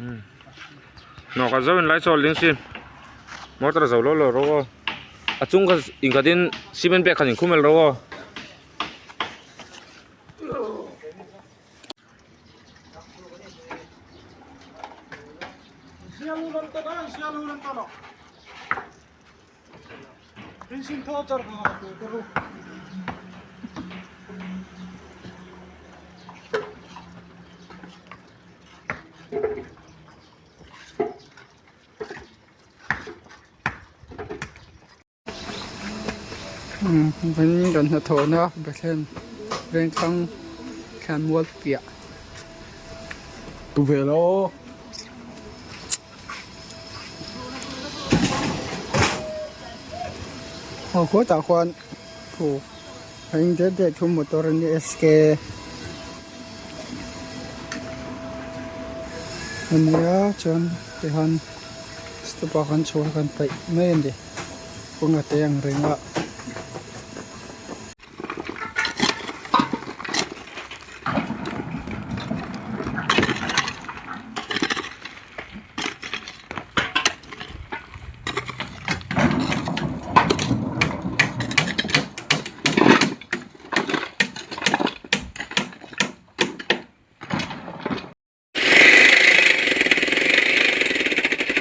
Hnawh khat zauhin lai chaw a ling sin motor a zo lo lo ro aw a chung kha inkhatin cement bag khan inkhum el ro aw. Vawiin kan hnathawhna Bethlehem vengthlang thlanmual piah. Aw khuatah khuan thu a eng det det thu motor a nia SK a nia chuan tikhan step ah khan chhuah kan paih mai a ni kawng a te ang reng a.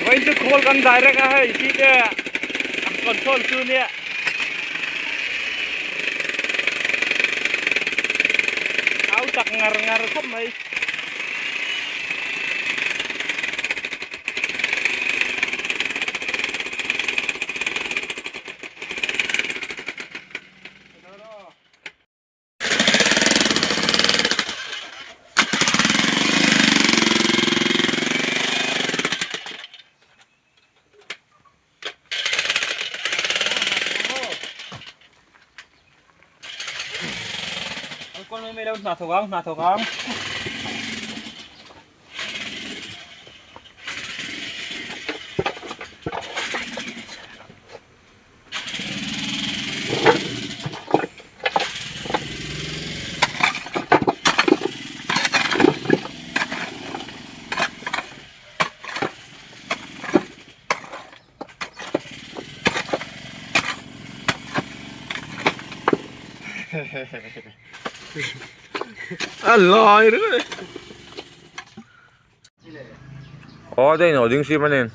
Vawiin chu khawl kan direct a hei si te a control chu nia. Au tak ngar ngar khawp mai. Hna thawk ang hna thawk ang. A lai ringawt e. Aw dei no ding sim anin.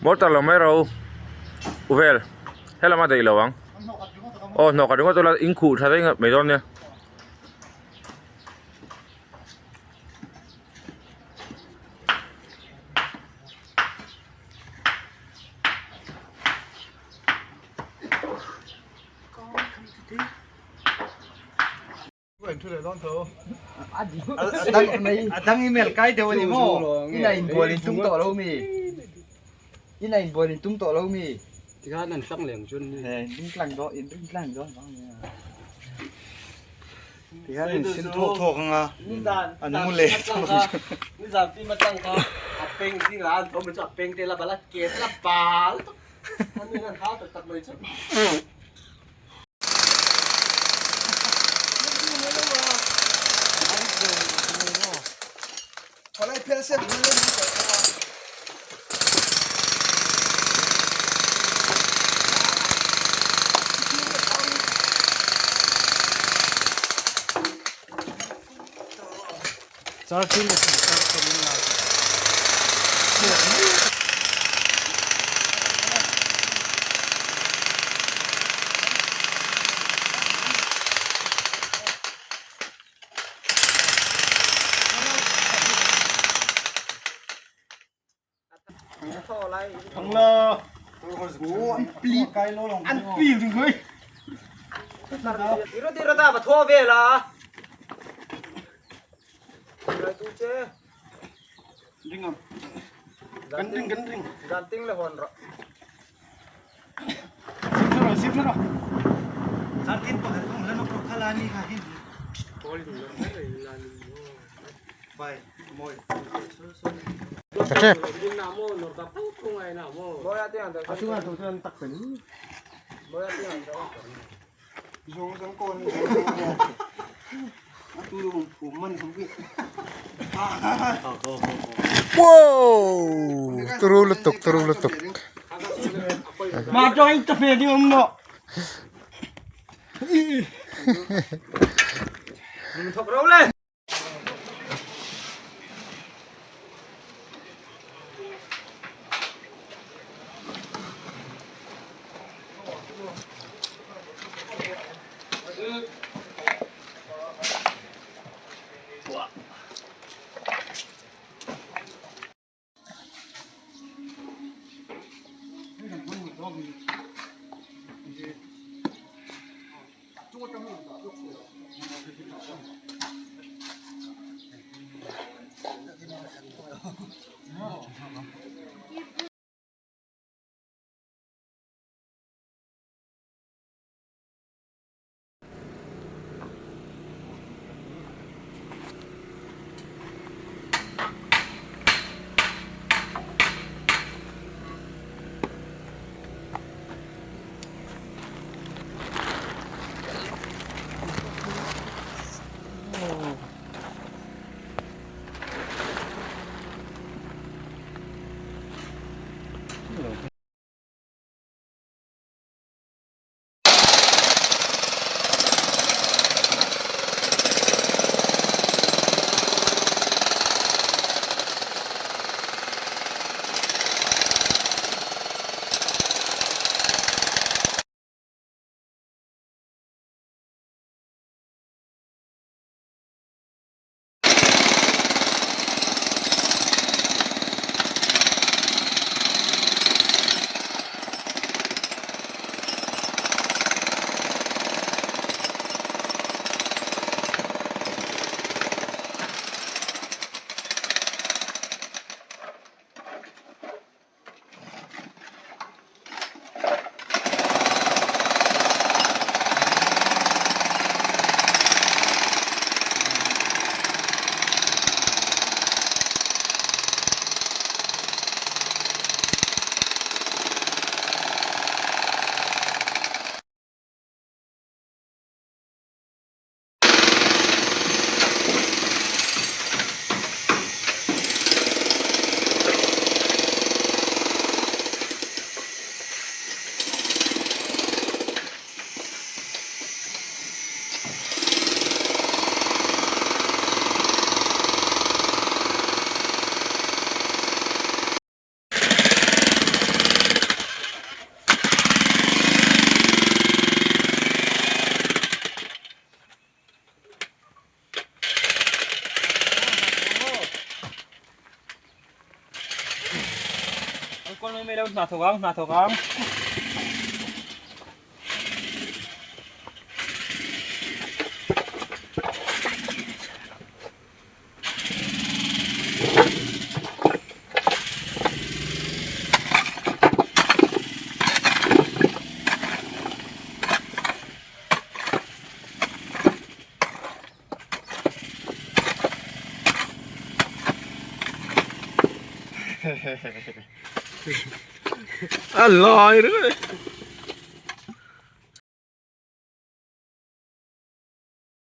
Mortar lo mai ro u vel helam a daih lo ang aw hnawh khat ringawt ula in khuh tha daih mai dawn nia. A dang email kai deuh a ni maw? Ina inbual in tum tawh lo mi? Ina inbual in tum tawh lo mi? Tikhan an tlang leh ang chuan ni. Eh, in ring tlang dawn, in ring tlang dawn vang nia. Tikhan in sim thawk thawk anga an mu leh thawk. Nizan pi matang kha a peng zingah an thawm chu a peng te la bal a ke te la bal tuk. An in an hau tak tak mai chu. Wow! Turu lutuk, turu lutuk. Ma join ta fe ni om no. Thok ro le. A lai ringawt e.